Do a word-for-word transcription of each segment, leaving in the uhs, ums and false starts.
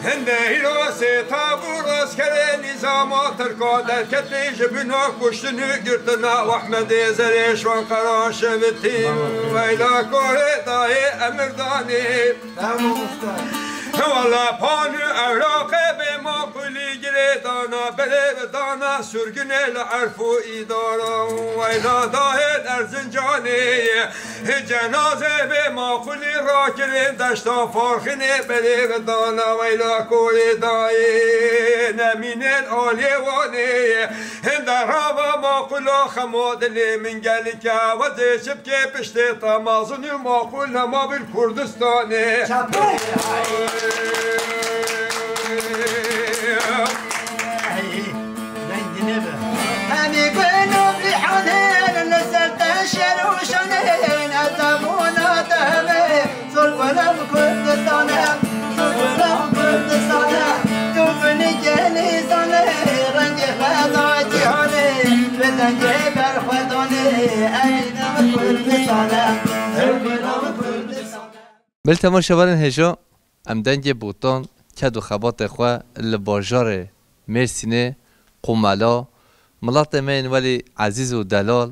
Hinde hîrosê tabû rastkerê nîzama Tirka derketî ji bina kuştin û girtina Ehmedê Zerê şwan qera şevitî. Weyla korê dayê emirdanê. Wala pan û ewraqê bê maqulî girê dana berê ve dana surgunê li erf û îdara. Weyla dahê Erzincanê. Cenazê bê maqulî rakirin deşta Farxinê berê ve dana weyla korê dayê nemînên aliyê Wanê. Hinde rava maqula xema dilê min gelike we dê çi bikê piştê te mazin û maqul nema bir Kurdistanê. Çapê. Hey, hey, hey. Dengine be. Hemî bin û bîhanên li ser te şer û şanên, ez hebûna te hemê, zor welam Kurdistane, zor welam Kurdistane, tu binî gelî zane, rengê xwe da cîhanê, bi dengê berxwedanê, ey ne Kurdistane, zor welam Kurdistane. Belê temaşevanên hêja, em dengê Botan, ked û xebatê xwe li bajarê Mêrsînê, Qomela, miletê me yên welî ezîz û delal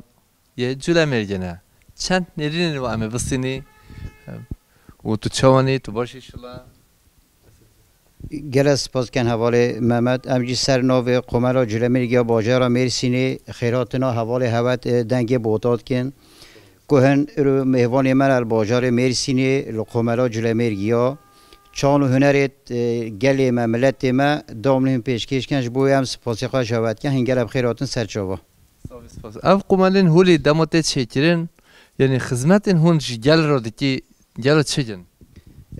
yê Culemêrgê ne. Çend nêrînên we em ê bistînî û tu çawanî, tu baş î şila? Gelek spas dikin hevalê Mehmet. Em jî ser navê Qomela Culemêrgê ya bajara Mêrsînê xêr hatina hevalê hewet, e, dengê Botan dikin. Ku hin îro mêvanê me ne li bajarê Mêrsînê li Qomela Culemêrgî ya. Çand û hunerê, e, gelê me, miletê me, dawmlin pêşkêş ken, ji bo em spasê xwe ji hewe dikin, hin gelek bi xêr hatin ser çava. Spas. Ev qomelên holê dema tê çêkirin, yanî xizmetên hûn ji gel re dikî, gelo çi gin?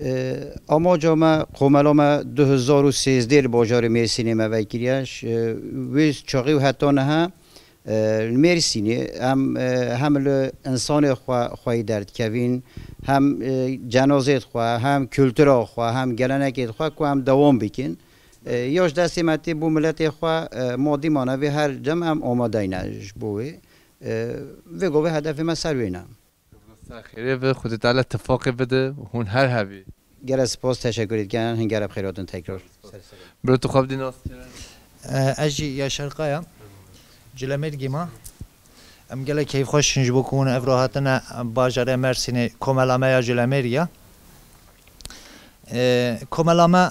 E, amaca me, qomela me du hezar û sêzdeh li bajarê Mêrsînê me vekiriye. Ş-, e, wê çaxî û heta niha, e, li Mêrsînê em, e, hem li însanê xwe, xweyî derdikevîn, hem, e, cenazê xwe, hem kultura xwe, hem gelenekê xwe ku em dewam bikin. E, ya ji destê me tê bo miletê xwe, e, madî manevî her dem em amadeyne ji bo wê. E, vê govê hedefê me ser wê ne. Xêrê be, Xwedê Teala tifaqê bide, hûn her hebî. Gelek spas, teşekkür dikin, hin gelek bi xêr hatin tekrar. Bro, tu xwe bidî nas kirin? E, ez jî Yaşar Kaya, Culemêrgî me. Em gelek keyfxweş in ji bo ku hûn ev ro hatine bajarê Mersînê, komela me ya Culemêrgî ya. E, komela me,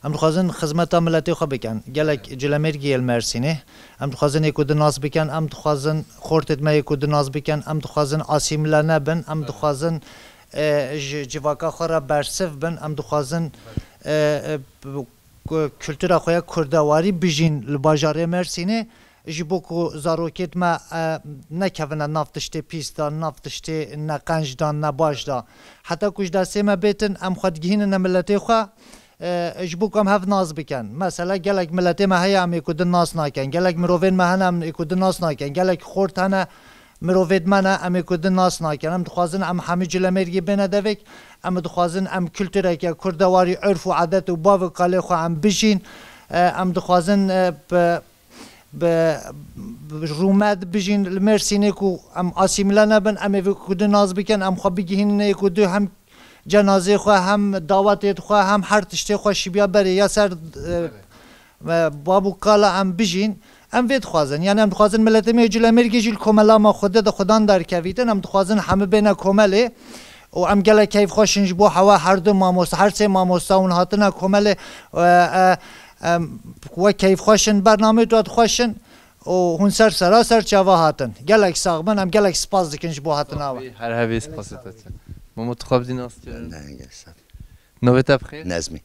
em dixwazin xizmeta miletê xwe bikin. Gelek Culemêrgî yê li Mersînê. Em dixwazin ê ku di nas bikin, em dixwazin xortêt me yê ku di nas bikin, em dixwazin asîmle nebin, em dixwazin, e, ji civaka xwe re bersiv bin, em dixwazin, e, e, ku-, kultura xwe ya kurdewarî bijîn li bajarê Mersînê. Ji bo ku zarokêt me, e, nekevine nav tiştê pîs de, nav tiştê neqenc de, nebaş de. Heta ku ji destê me bêtin, em xwe digihînine miletê xwe, e, ji bo ku em hev nas bikin. Mesela gelek miletê me heye em ê ku din nas nakin. Gelek mirovên me hene em ê ku din nas nakin. Gelek xort hene mirovêt me ne em ê ku din nas nakin. Em dixwazin em hemî Culemêrgî bêne devêk. Em dixwazin em kultureke kurdewarî, urf û edet û bav û kalê xwe em bijîn. E, em dixwazin, e, bi bi, bi rûmet bijîn li Mêrsînê ku em asîmîle nebin, em ê vê ku di nas bikin, em xwe bigihînin ê ku di hem cenazê xwe, hem dawetê xwe, hem her tiştê xwe şibiya berê ya ser, e, e, bab û kala em bijîn. Em vê dixwazin. Yani em dixwazin miletê me yê Culemêrgê jî li komela me xwe de, de xwedan derkevîtin. Em dixwazin hemî bêne komelê. û em gelek keyfxweş in ji bo hewa her du mamoste, her sê mamoste hûn hatine komelê, e, e, em, we keyfxweş in, bernameyê tu xweş in û hûn ser sera ser çava hatin. Gelek sax bin, em gelek spas dikin ji bo hatina we. Her hevî spasê te çi. Mamo, tu xwe bidî nas kirin. Ne, gel sen. Navê te bi xêr? Nezmî.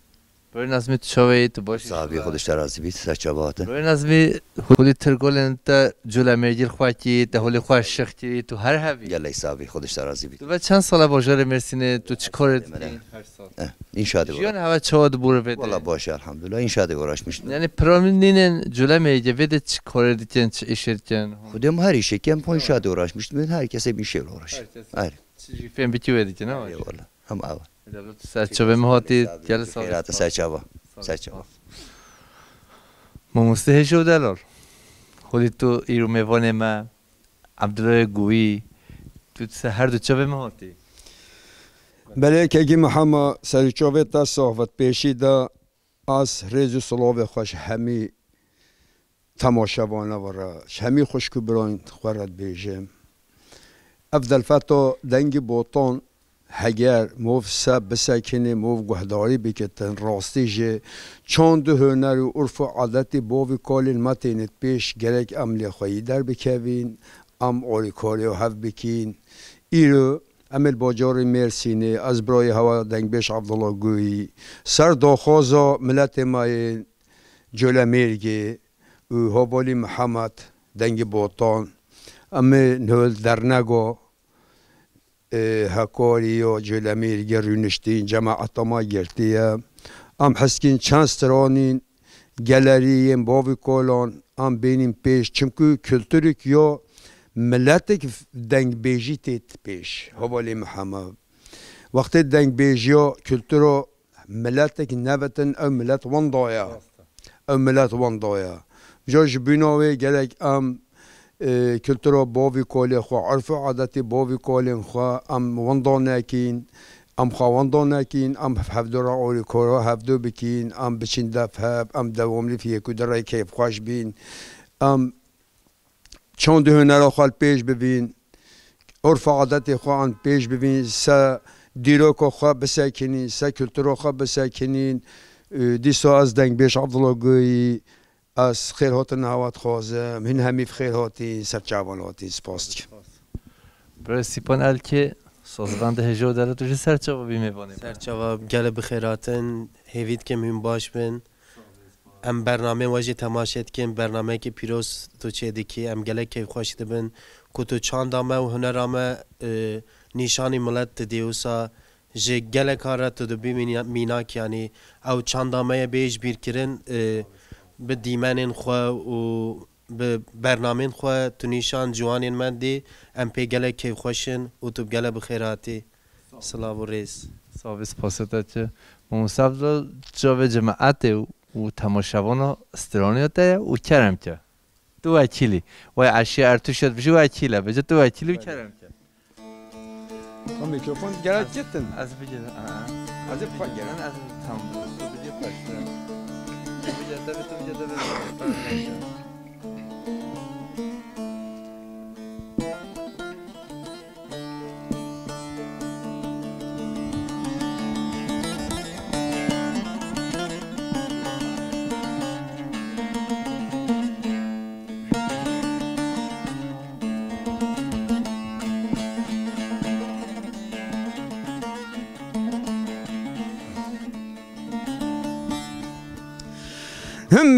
Birê Nazmî, tu çawa yî, tu baş î? Sax bî, Xwedê ji te razî bî, tu ser çava hatin. Birê Nazmî, hûdî tirgolên te Culemêrgî li xwe kî, te holê xwe şix kî, tu her hevî. Gelek sax bî, Xwedê ji te razî bî. Tu ve çend sal e bajarê Mêrsînê, tu çi karê dikî? Her sal. Eh, înşa de. Jiyan hewe çawa dibû rê vê de? Wala baş e, elhamdulillah, înşa de uğraşmıştım. Yani piranînên Culemêrgê vê de çi karê dikin, çi îşê dikin? Xwedê em her îşê kem, po înşa de uğraşmıştım. Ben her kese bir işe uğraş. Her kes. Her. Çi jî fêm bikî wê dikin, ha? Eyvallah. Hem ava. Ser çavê min hatî, gelek sax. Xêrata ser çava. Ser çava. Mamoste hêja û delal. Holî tu îro mêvanê me, Abdullah Guwî, tu ser her du çavê min hatî. Belê kekî Mihema, ser çavê te sax vet pêşî de. Ez rêz û silavê xwe ji hemî temaşevana ve re, ji hemî xwişk û birayên xwe re dibêjim. Ev derfeta Dengê Botan, heger mov se bisekinê, mov guhdarî bikitin, rastî jî çand û huner û urf û adetê bavî kalên me tênit pêş, gerek em lê xweyî derbikevîn, em alîkariya hev bikîn. Îro em ê li bajarê Mêrsînê, ez birayê hewa dengbêj Abdullah Guyî, ser daxwaza miletê me yên Colemêrgê û Havalî Mihemed Dengê Botan, em ê niho li dernega, e, Hekarî ya Colemêrgê rûniştîn, cemaeta me girtiye. Em heskîn çend stranîn, gelerî yên bavî kolan, em bênîn pêş, çimkû kulturek ya miletek dengbêjî têt pêş. Havalî Mihemed. Wextê dengbêjiya kultura miletek nevetin, ew milet wenda ye. Rast e. Ew milet wenda ye. Vêca ji bîna wê gerek em, e, kultura bavî kolê xwe, urf û adetê bavî kolên xwe em wenda nekîn, em xwe wenda nekîn, em hevdu re alîkara hevdu bikîn, em biçin dev hev, em dewamlî fiyê ku di rê keyfxweş bîn, em çand û hunera xwe li pêş bibîn, urf û adetê xwe an pêş bibîn, se dîroka xwe bisekinîn, se kultura xwe bisekinîn. Û dîsa ez dengbêj Abdullah Guyî, ez xêrhatina hewa dixwazim, hin hemî bi xêr hatîn, ser çavan hatîn, spas dikim. Birayê Sîpan Elkê, sazbendê Hêja û Dere, tu jî ser çava bî mêvanê me. Ser çava, gelek bi xêr hatin, hêvî dikim hûn baş bin. Em bernameyên we jî temaşe dikin, bernameyekî pîroz tu çêdikî, em gelek keyfxweş dibin ku tu çanda me û hunera me, e, nîşanî milet didî. Wisa ji geleka re tu dibî mîna-, mînak, yanî ew çanda me ye bê ji bîr kirin, e, bi dîmenên xwe û bi bernameyên xwe tu nîşan ciwanên me didî, em pê gelek keyfxweş in û tu bi gelek bi xêr hatî. Silav û rêz. Sax bî, spasê te çi. Mamoste Abdullah, çavê cemaetê û, û temaşevana stranê te ye û kerem ke. Tu wekîl î. Wey eşî Ertûş ya dibêje wekîl e. Bêje tu wekîl î û kerem ke. O mikrofon gerek gitin. Ez bigir-, a, a. Ez ê xwe girin. Ez, tamam. Tu bigir piştre. Tu bigir, tabii, tu bigir, tabii.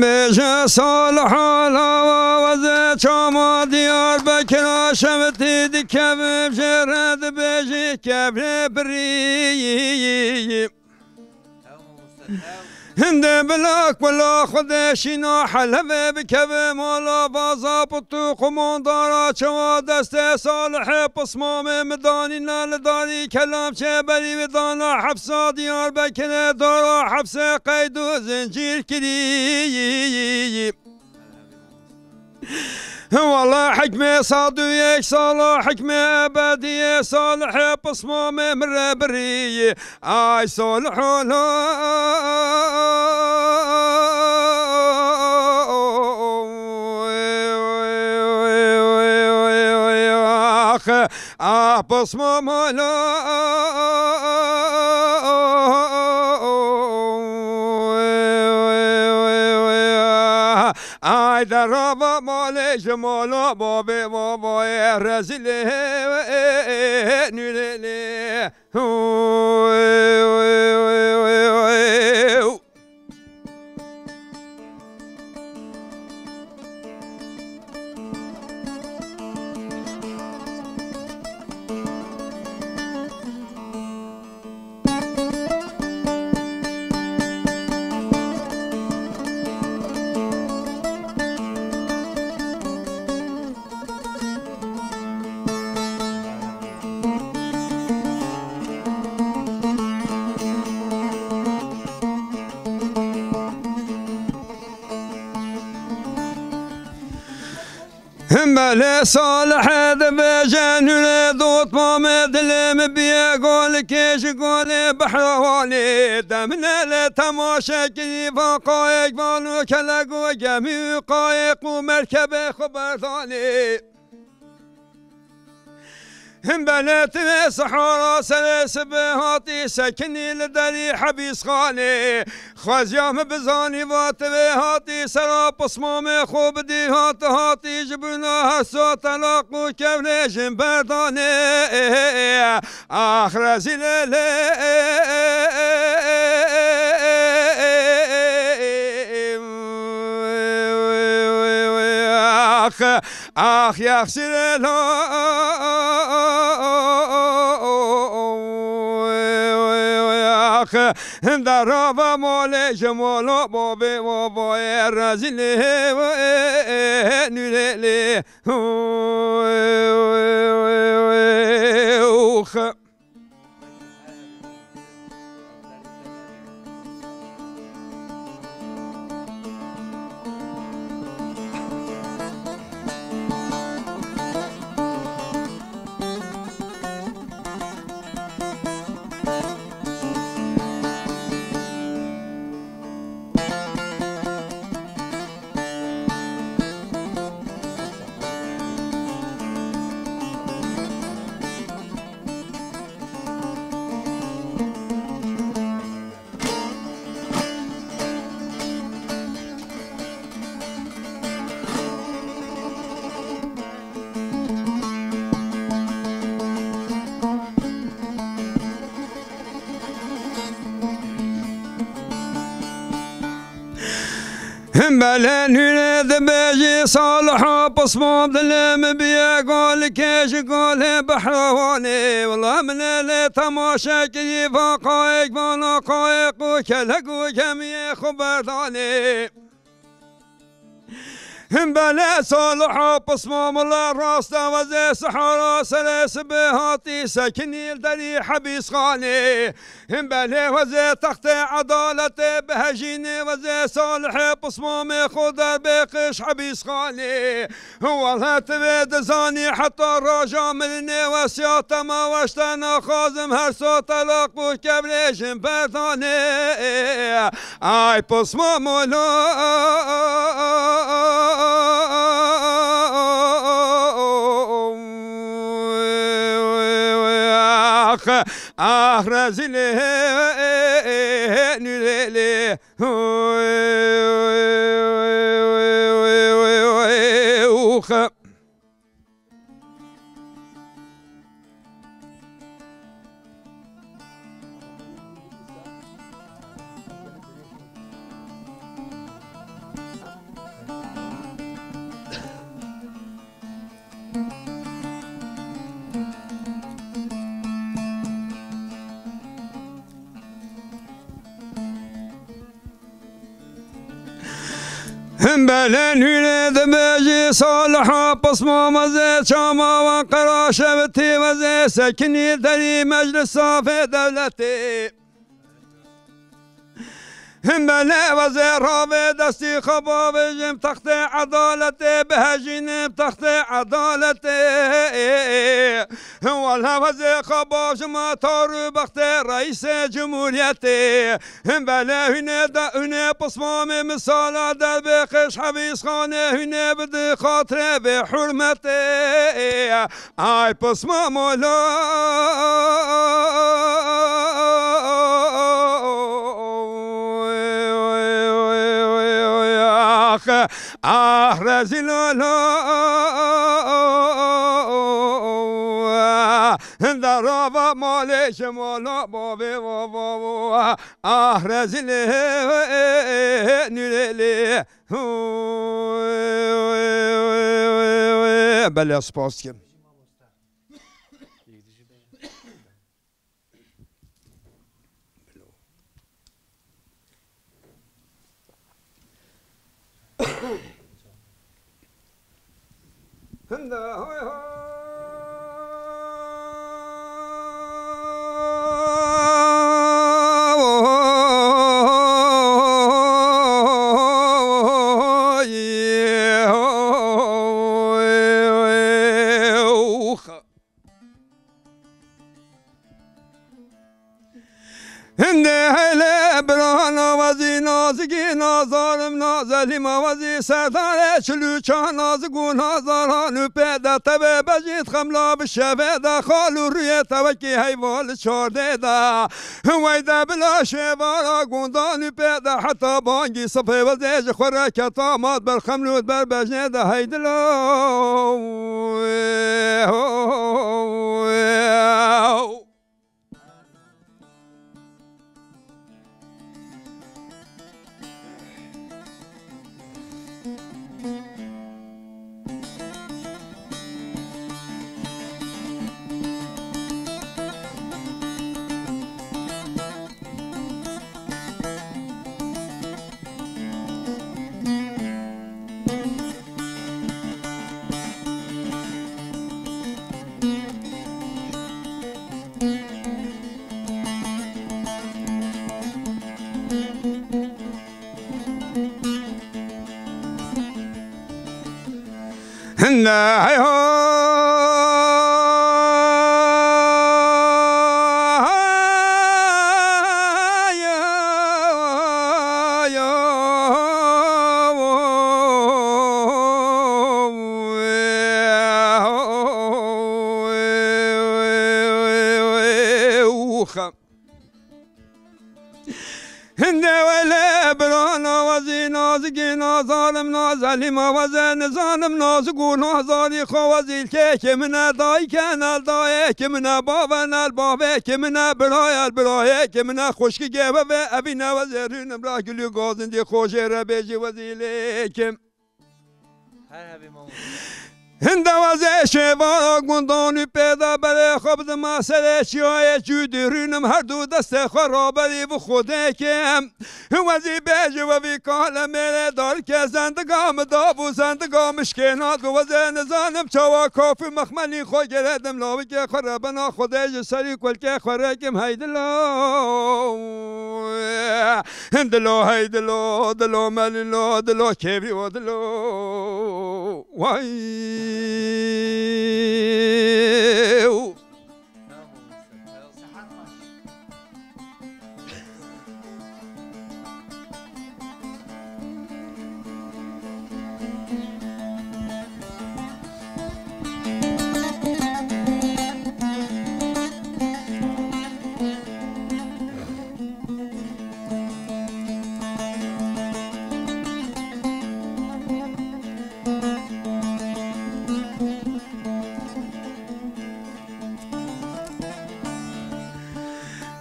Bêje Salih ala weze çama Diyarbekira şevitî dikevim jê re dibêjî kevrê birî. Hinde bila kula Xwedê şîna helevê bikevim ala baza putu qumandara çawa destê Salihê pismamê midanîna li darî kelam çê berî ve dana hepsa Diyarbekirê dara hepsê qeyd û zincîr kirî. Wala hikmê sad û yek sala hikmê ebediyê Salihê pismamê min re birî. Ay Salih ola. Ah, pismam hala. Ay derava malê ji mala babê babayê rezilê nûrê lê. Him belê Salihê dibêje nûrê dotma me dilê Biyê golikê ji golê Behrawanê, demine li temaşe kirî van qayek van û kelek û gemî û qayek û merkebê xwe berdanê. Him belê tu vê sihara serê sibê hatî sekinî li derî hebîsxanê. Xweziya min bizanî va tu vê hatî sera pismamê xwe bidî hat hatî ji bûna her so telaq û kevlê jin berdanê. Ax rezîlê lê. Ax. Ax, yaxşî lê lo, ax, derava molê ji molo bobê boboyê rezîlê nûrê lê. Ux. Him belê nûnê dibêjî Saliha pismam dilê min biyê golikê ji golê Behrawanê. Wela min ê lê temaşe kirî va qayek vana qayek û kelek û gemiyê xwe berdanê. Him belê Saliha pismam wela rast e wezê sihara serê sibê hatî sekinî li derî hebîsxanê. Him belê wezê textê edaletê bihejînê wezê Salihê pismamê xwe derbê qij hebîsxanê. Wele tu vê dizanî heta roja mirinê wesiyata me weşte naxwazim her so telaq û kevrê jin berdanê. Ay pismam welo. Ax, ax rezîlê nûrêlê. Ux. Him belê nûnê dibêjî Saliha pisma mezê çama wan qera şevitî wezê sekinî derî meclisa vê dewletê. Him belê wezê ravê destî xwe bavêjim textê edaletê bihejînim textê edaletê. Wele wezê xwe bavjima tar û bextê reîsê cumhuriyetê. Him belê hûnê de hûnê pismamê misala derbê qij hebîsxanê hûnê bidi xatirê vê hurmetê. Ay pismam ola. Ax, ax rezîl ola. Derava malê ji mala bavê va va va. Ah rezîlê nûrêlê. Belê spas dikim. Hindê hele birana wezî nazikî nazarim nazelîma wezî serdarê çilûça nazik û nazaran û pê de tevê bejît xemla bi şevê de xal û rûyê tevekî heyva li çardê de. Wey de bila şêvara gundan û pê de heta bangî sifê wezê ji xwe re keta mat ber xeml û ber bejnê de hey dilo. Hinde wele birana wezî nazikî nazalim nazelîma weze nizanim nazik û nazarî xwe wezî lkekê min e dayike nel dayekê min e bave nel bavekê min e birayel birayekê min e xwişkikê ve ve evîne wezê rûnim ra gilû gazindî xojê re bêjî wezî lêkim. Her hebî mamoste. Hinda wezê şêvara gundan û pêda berê xwe bidima serê çiyayê cûdî rûnim her du destê xwe raberî bi xwedê kim. Wezî bêjî wevî kale mêrê darike zendiga min da bû zendiga min şkêna du wezê nizanim çawa kaf û mexmenî xwe gere dim lawikê xwe rebena xwedê ji serî kulkê xwe rekim hey dilo. Dilo hey dilo, dilo melilo, dilo kevî o dilo. Way.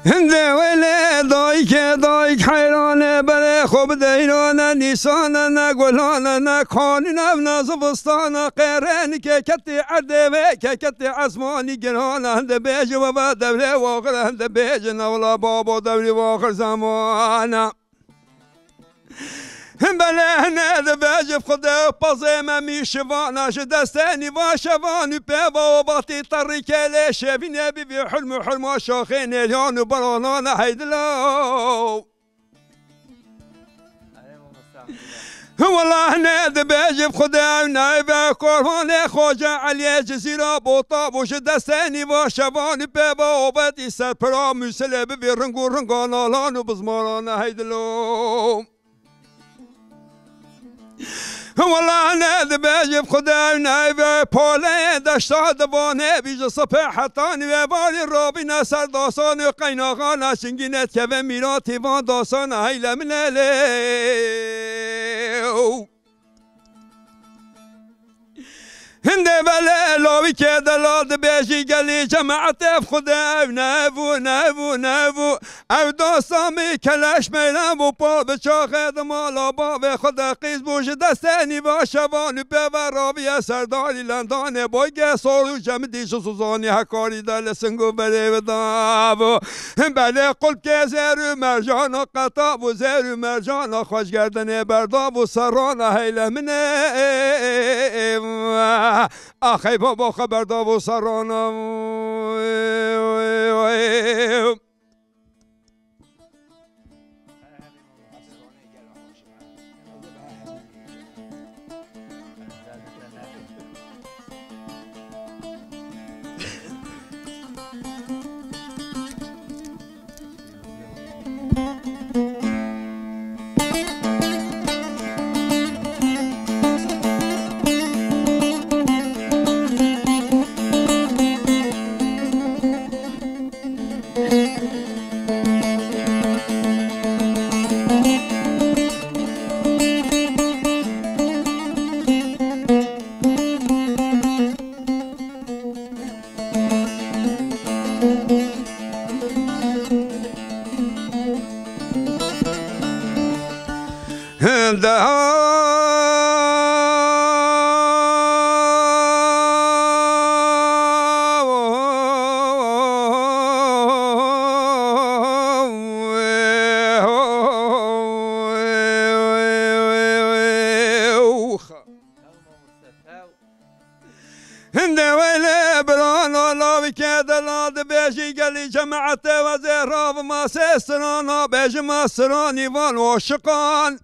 Hinde wele dayke dayk heyrane berê xwe bi deyrane nîsane ne gulane ne kanîne ev ne zivistane qêrenike ketî erdê ve ke ketî ezmanî girane hinde bêje we ve dewrê waxir hinde bêje ne wela babo dewrî waxir zemane. Belê hene dibêjî Xwedê pezê me mîşivana ji destê nîva şevan û pêva û batî terî kelê şevînê bivî hulm û hulma şaxê nêryan û beranana heydila. Wela hene dibêjî Xwedê ew nayve korvanê Xoce Eliyê Cizîra bota bû ji destê nîva şevan û pêva obetî ser pira mûsilê bivî ring û ringa nalan û bizmarana heydilo. Wela ne dibêjî bi Xwedê ew neyve poleyê deşta divanê bî ji sipê heta nîvê barî rabîne ser dasan û qeynaxana çingîne dikeve mîratî van dasana heyle min elê. Hindê belê lawîkê delal dibêjî gelî cemaetê bi Xwedê ew ne ev û ne ev û ne ev û ew dosta min keleş meyran bû pol bi çaxê di mala bavê xwe de qîz bû ji destê nîva şevan û pê ve raviye serdarî lendanê boyge sor û cemidî ji zuzanî hekarî de li sing û berê ve dabû. Belê qulpkê zêr û mercana qeta bû, zêr û mercana xweşgerdinê berda bû serrana heyle min ê. Axey baba xeber da bû serrana. Hinde Hinde wele birana lavike de la dibêjî gelî cemaete ve zê ravima sê strana bêjima stranî van oşiqan.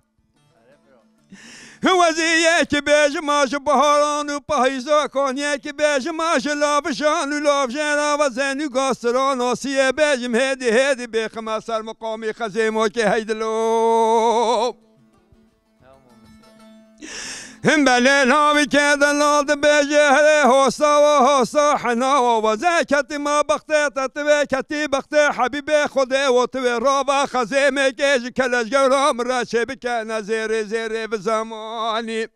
Wezî yekî bêjima ji biharan û pahîzakan, yekî bêjima ji lavijan û lavjêra ve zenû gastiran asiyê bêjim hêdî hêdî bêxime ser miqamî xezêmokê heydilo. Him belê navî ke delal dibêje herê hosa ve hosa hena ve weze ketî ma bextê te tivê ketî bextê hebîbê Xwedê ve tivê rava xezêmekê ji keleş gewra min re çêbike ne zêrê zêrê bi zemanî.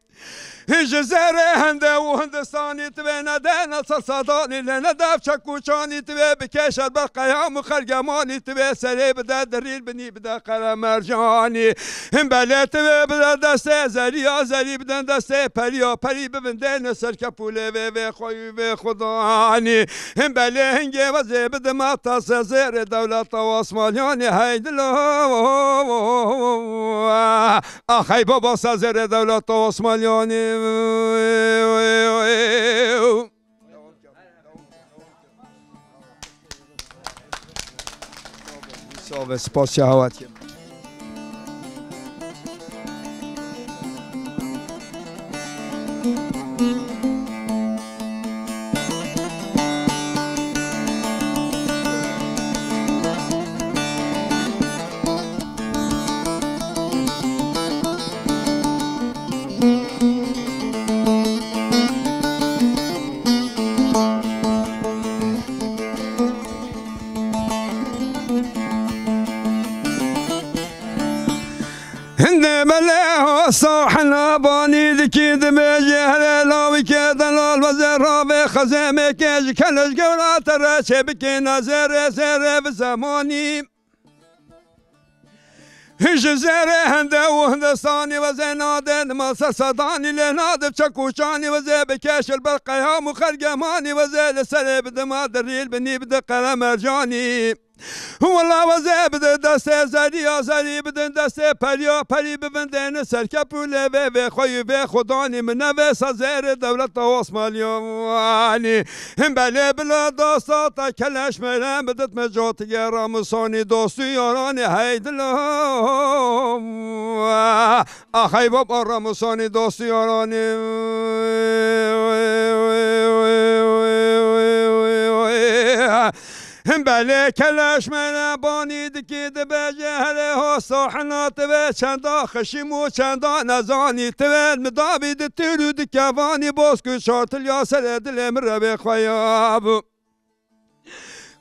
Ji zerê hende û Hindistanî tivê ne de ne sersedanî lê ne dev çekûçanî tivê bi kêşer ber qeyam û xergemanî tivê serê bide dirîl binî bide qere mercanî. Him belê tivê bide destê zeriya zerî bidin destê periya perî bibin dêne ser kepûlê vê vê xweyî vê xudanî. Him belê hingê ve zê bidima tase zêrê dewleta Osmanyanî heydilo. Axey baba sazerê dewleta Osmanyanî. Sağ ol, spasiya hawat. Hinde belê hosa hena banî dikî dibêje herê lawikê delal ve zerravê xezemekê ji keleş gewra te re çê bikê ne zerê zerê bi zemanî. Ji zerê hende û Hindistanî ve zê nade nima ser sedanî lê nade çekûçanî ve zê bikêşir ber qeyam û xergemanî ve zê li serê bi dima dirîl binî bi di qere mercanî. Wela ve zê bide destê zerî ya zerî bidin destê perî ya perî bibin dêne ser kepûlê vê vê xweyî vê xudanî min neve sazêrê dewleta Osmanîyanî. Him belê bila dasta te keleş mêrem bidit me cotige ramusonî dostî yaranî heydilo. Axey baba ramusonî dostî yaranî. Him belê keleş me ne banî dikî dibêje herê hosa hena tivê çenda xişîm û çenda nezanî tivê mi davî di tîr û di kevanî bosk û çartilya serê dilê min revê xwe ya bû.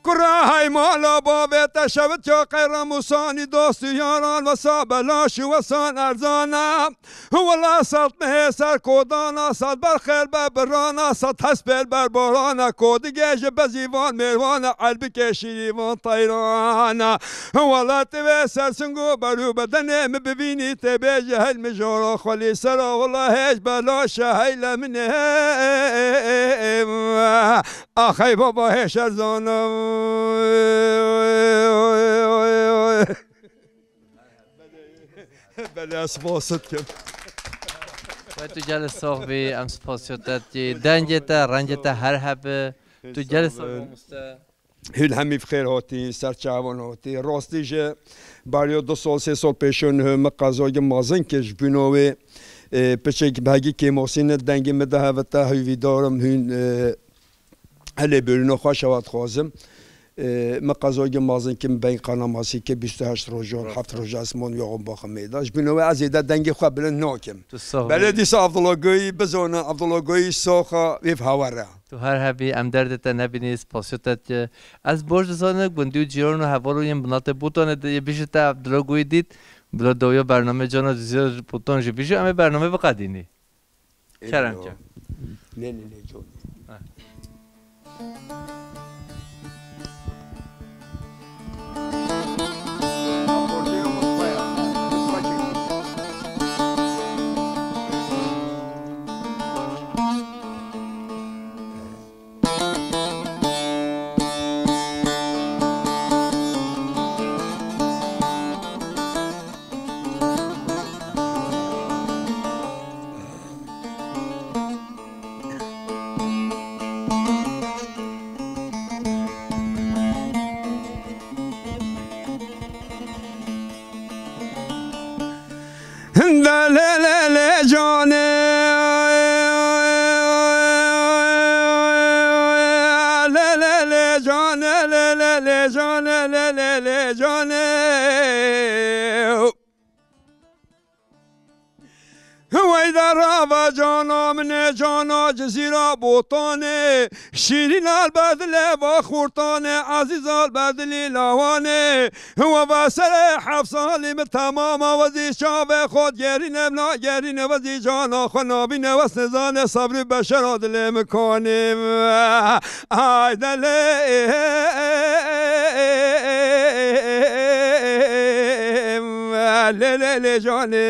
Kura heymala bavê te şevit ya qeyra musanî dostî yaran wesa belaş û wesan erzana. Wela sed mehê ser kodana, sed berxêr be birana, sed hespêl ber borana, kodigê ji bezîvan mêrvana, elbikê şîrîvan teyrana. Wela tivê ser singo berû bedenê mi bivînî tê bêje hel mi jora xwelî sera, wela hêj bela şeheyla min ê. Axey baba hêşer zana. Belê, ez spas dikim. Ve tu gelê sox bî, em spasiya te dikî. Dengê te, rengê te her hebe. Tu gelê sox mamoste. Hûn hemî bi xêr hatî, ser çavan hatî. Rastî ji bariya du sal, sê sal pêşo niho min qezagî mezin kir ji bûna wê, e, piçek behgî kêmasî ne dengê min de hevite hêvîdar im hûn, e, Helê bêrîna xwe şewa dixwazim. Ê, min qezagî mezin kim beng qanamasî ke bîst û heşt rojan, heft rojan ez man ya Wan baxê mêda. Ji bîna wê ez êde dengê xwe bilind nakim. Tu sax bî. Belê dîsa Abdullah Goyî bizane, Abdullah Goyî saxa wê hewa re. Tu her hebî, em derdê te nebînî, spasiya te dike. Ez baş dizanim, gundî û cîran û heval û yên binatê Botanê de yê bîje te Abdullah Goyî dît, bila dawiya bernameyê cana Dizya Botan jî bîje, em ê bername biqedînî. Kerem ke. Nê, nê, nê, çok. Ha. Hinde lê lê lê canê, lê lê lê canê, lê lê lê canê, lê lê lê canê. Weyda rava cana min e, cana Cizîra Botanê, Şîrîn al bedilê va xurtanê, Ezîz al bedilî lawanê. Wa va serê heft salî min temama, wezî çavê xwe gerîne, na gerîne, wezî cana xwe nabîne, wes nizane sabrî beşera dilê min kanê. Ay delê, lê lê lê canê.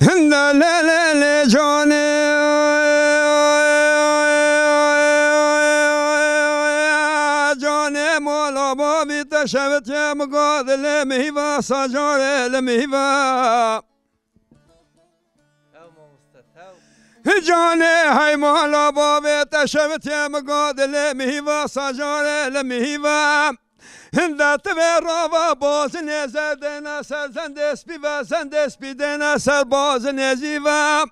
Hinde lê lê lê canê, canê mala bavî te şevitê min got lê mihîva sacarê lê mihîva. Tew mamoste, tew. Canê hey mala bavê te şevitê min got lê mihîva sacarê lê mihîva. Hinde ti vê rava bazinê zerdêne ser zendê spî ve, zendê spî dêne ser bazinê zî ve.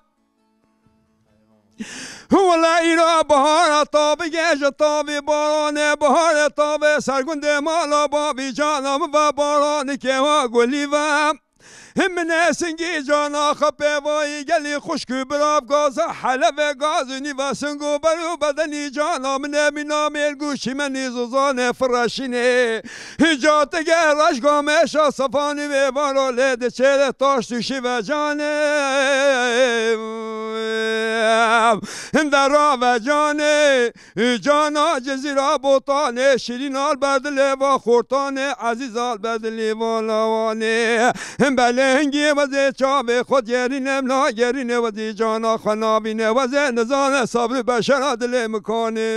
Wela îro bihara tavî gêje tavî baranê biharê tavê ser gundê mala bavî cana min ve baranî kêwa gulî ve. Him min e singî cana xwe pêvayî gelî xuşk û birav gaza helevê gazî nîva sing û ber û bedenî cana min e mîna mêrgû çîmenî zozanê fireşînê. Hîca ti gel reşga meşa sefanî vê varo lê diçêre taş tûşî ve canê. Hinde rave canê. Cana Cizîra Botanê, Şîrîn al berdilê va xortanê, Ezîz al berdilî va lawanê. Belê hingî wezê çavê xwe gerîne, na gerîne wezî cana xwe navîne, wezê nizane sabrî beşera dilê min kanê.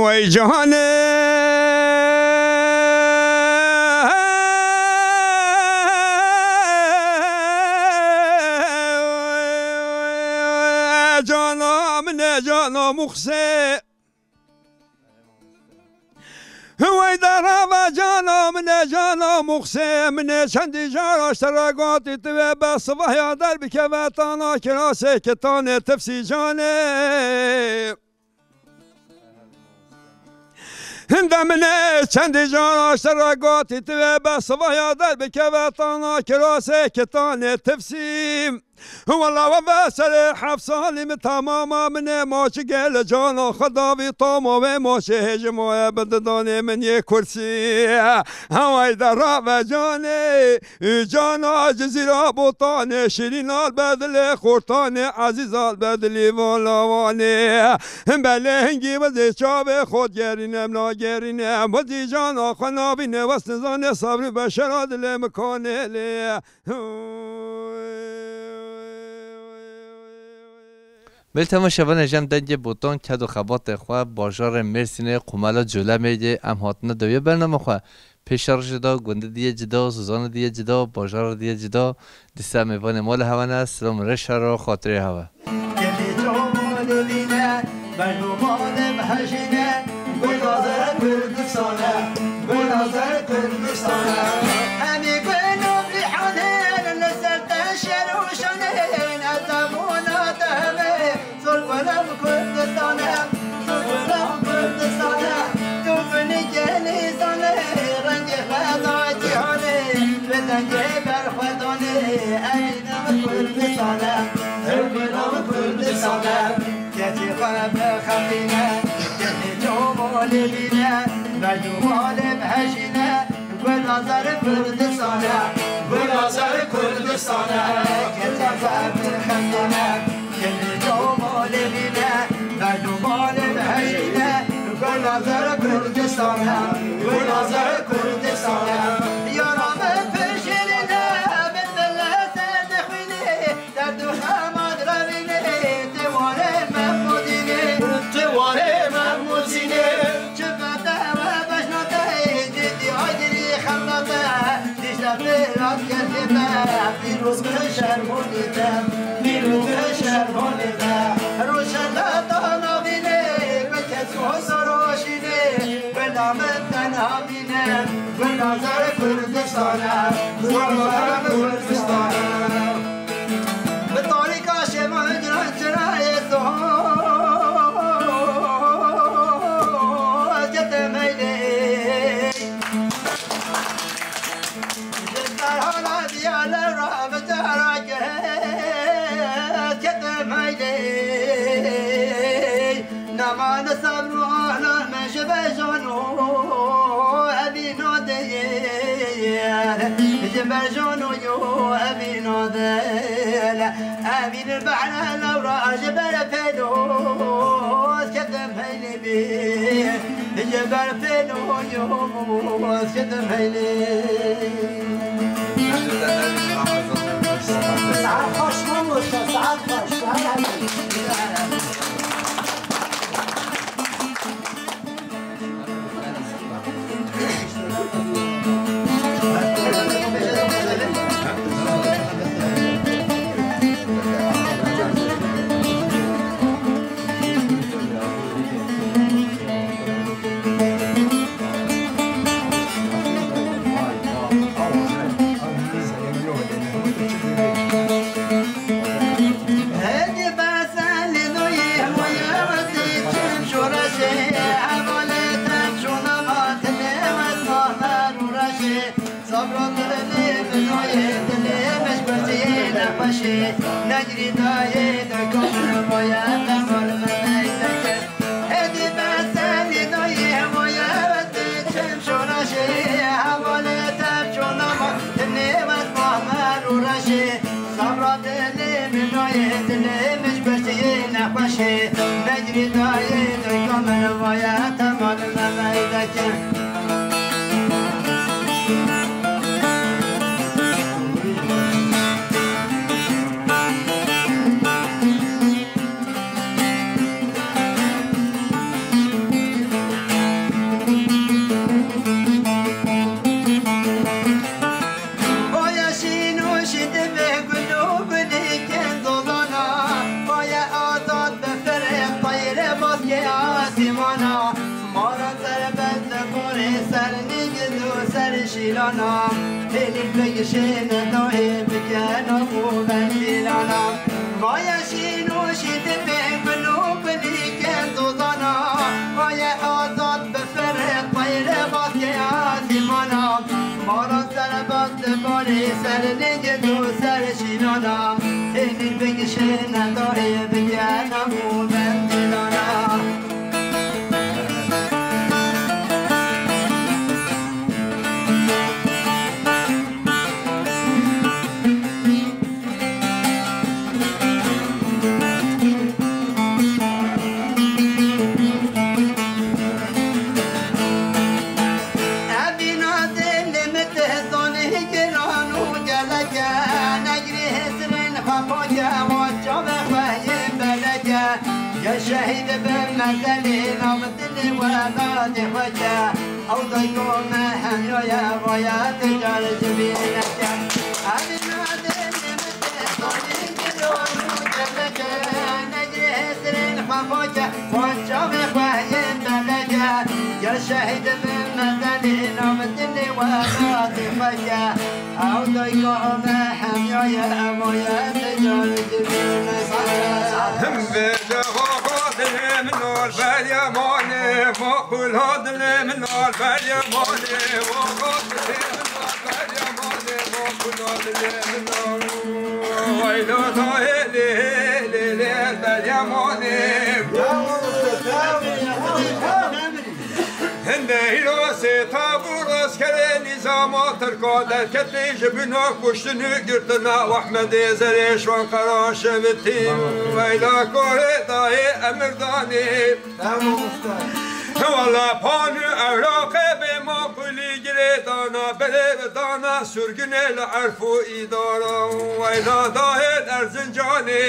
Wey canê. Cana min e, cana Muxsê. Wey derava cana min e, cana Muxsê min e, çendî cara ji te re gotî tu vê be sivaya derbikeve tana kirasê kitanê tifsî canê. Hinde min e çendî cara ji te re gotî tu vê be sivaya derbikeve tana kirasê kitanê tifsî. Wela we ve serê heft salî min temama min ê ma çi gel cana xwe davî tama wê ma çi hêjim wê bi didanê min yê kursî. Heway de rave canê, cana Cizîra Botanê, Şîrîn al bedilê xortanê, Ezîz al bedilî valawanê. Belê hingî wezê çavê xwe gerîne, em nagerîne, em wezî cana xwe navîne, wes nizane sabrî beşera dilê min kanê lê. Belê temaşevanê, ji em dengê Botan ked û xebatê xwe bajarê Mêrsînê, Qumela Colemê yê em hatine dawiya bername xwe. Pêşerojê de gundê diye cida, zozanê diye cida, bajarê diye cida. Dîsa mêvanê mala hewe ne, silam rêşa re xatirê hewe. Gelê çawanê dîne, bejno malê mehejîne, gul nazere Kurdistane, gul nazere Kurdistane. Hemî gul û rîhanê li ser te şer û şanê, ez hebûna te hemê. Zor gulam Kurdistane, zor gulam Kurdistane, tu binî gelî zane, rengê xwe da cîhanê, bi dengê berxwedanê, evîna Kurdistane, ew gulam Kurdistane, keçê xwe bixebîne, gelê çawanê bîne, bejno malê mehejîne, Gul azar Kurdistane, gul azar Kurdistane, keçe xeber xemdane, gelê çawanê bîne, bejno malê mehejîne, gul azar Kurdistane, gul azar Kurdistane. Yara min pişirîne, min bile ser dixwîne, Derd û xemat revînê, tê warê me mozînê. Tê warê me mozînê. Çi bete we beşnate, cidî agirî xemnate. Dişte pêrat gelê me, pîroz ke şermonê te. Pîroz ke şermonê te. Roşelata navînê, bi kes û soroşînê. Bila min tenha Gul azar Kurdistane, gul azar Kurdistane. Bi tarîka şema hicran çirayê doz kete meylê. Ji derhala diyale ra bi cara kete meylê. Namane sabr û ahla me ji berjano evîno de ye. Ji berjano yo evîno de. Evîn behre lewra ji ber pêlo ketim heylê bî. Ji ber pêlo yo ketim heylê. Saet xweş, mamoste, saet xweş. Sabra dilê min oyê, dilê min ji ber çiyê nexweşê. Negrî dayê, dayka min boye, te mal min neyteke. Hêdî besenî dayê, boye, wetê çim şoreşê. Hevalê te çona ma, dinê wet mahmer û reşê. Sabra dilê min oyê, dilê min ji ber çiyê nexweşê. Negrî dayê, dayka min boye, te mal min neyteke. Boya şîn û şîn dibe gul û gulîkên dolana. Boya azad bi firê teyre baskê asîmana. Mara serbest dikorê ser nîgiz û ser şîlana. Hêlî bigişêne dayê bikene û bendîlana. Vaya şîn û şîn dibe gul û gulîkên dolana. Vaya azad bi firê teyre baskê asîmana. Mara serbest dikorê ser nîgiz û ser şîlana. Hêlî bigişêne dayê bikene û bendîlana. Evîna dilê min tê zanî giran û gelek e, negrî hêsirên xwe pake, wan çavê xwe yên belek e. Ya şehîd bim mezelê, nav dilê we dadê xwe ke. Ew dayka me hemiya ye, ev ya ticar ji bî neke. Evîna dê min tê xalî gilo û cemeke, negirê hizrên xwe xwe ke, xwe çavê xwe yên teleke. Ya şehîd min medenî, nav dilê we razî xwe ke. Ew dayka me hemiya ye, ev ya ticar ji bî neke. Him vêje xwe xwe dilê min ol beriya malê xwe. Kula dilê min al beriya malê, wa dilê min al beriya malê, wa kula dilê min al. Wayla dayê lê, lê, lê, beriya malê. Hinde îro sê tabûr askerê nîzama Tirka derketê ji bina kuştin û girtina Ehmedê Zerê şwan qera şevitî. Wayla korê dayê emir danê. He wala pan û ewraqê bê maqulî girê dana, berê ve dana surgunê li erf û îdara. Weyla dahê Erzincanê,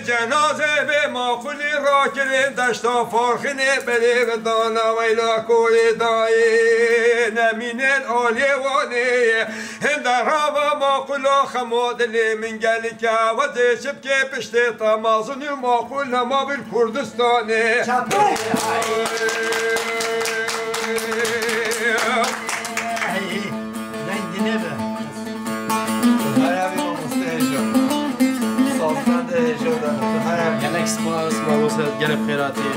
cenazê bê maqulî rakirin deşta Farxinê, berê ve dana weyla korê dayê nemînên alê Wanê. Hinde rava maqula xema dilê min gelike, we dê çi bike piştê te mazin û maqul nema bir Kurdistanê. Çapê. Hey, hey, dengine be. Haya bir mamoste heyecan. Sazdan da heyecan. Haya bir. Gelek spas, mamoste, gelek xêratî.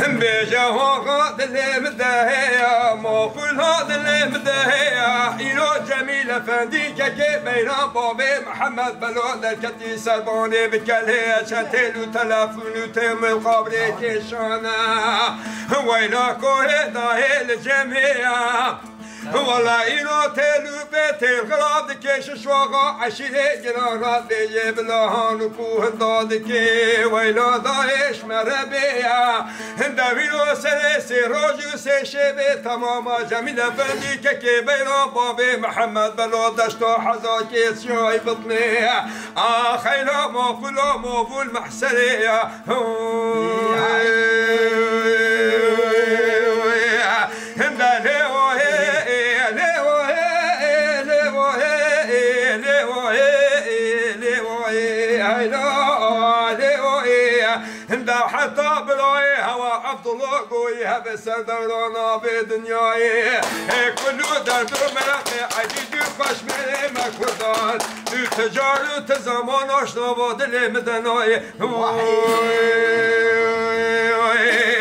Him bêje hoxa dilê min de heye, maqula dilê min de heye. Îro Cemîl Efendî kekê Beyran bavê Mihemed Belo derketî serbanê bi kelê çend têl û telefon û têmil qabrê kêşane. Weyla korê dayê li cem heye. Wela îro têl û bê têl xira dikê şişwaxa eşîrê giran ra dê yê bilahan û kuhinda dikê. Weyla dayê ji me re bê ya. Hinde vîro serê sê roj û sê şevê temama Cemîl Efendî kekê Beyran bavê Mihemed Belo deşta hezakê siyayî bitmê. A xeyra maqula mavul mehserê ya. Hinde lê o hê, lê o hê, lê o hê, lê o hê, lê o hê, heyla, lê o hê. Hinde heta birayê hewa Abdullah goyî hebe ser dewrana vê dinyayê. Ê kul û derd û meraqê ecî dû xweş mêrê me kurdan. Tu ti car û ti zaman aşnava dilê min de nayê. Wahî. Wahî.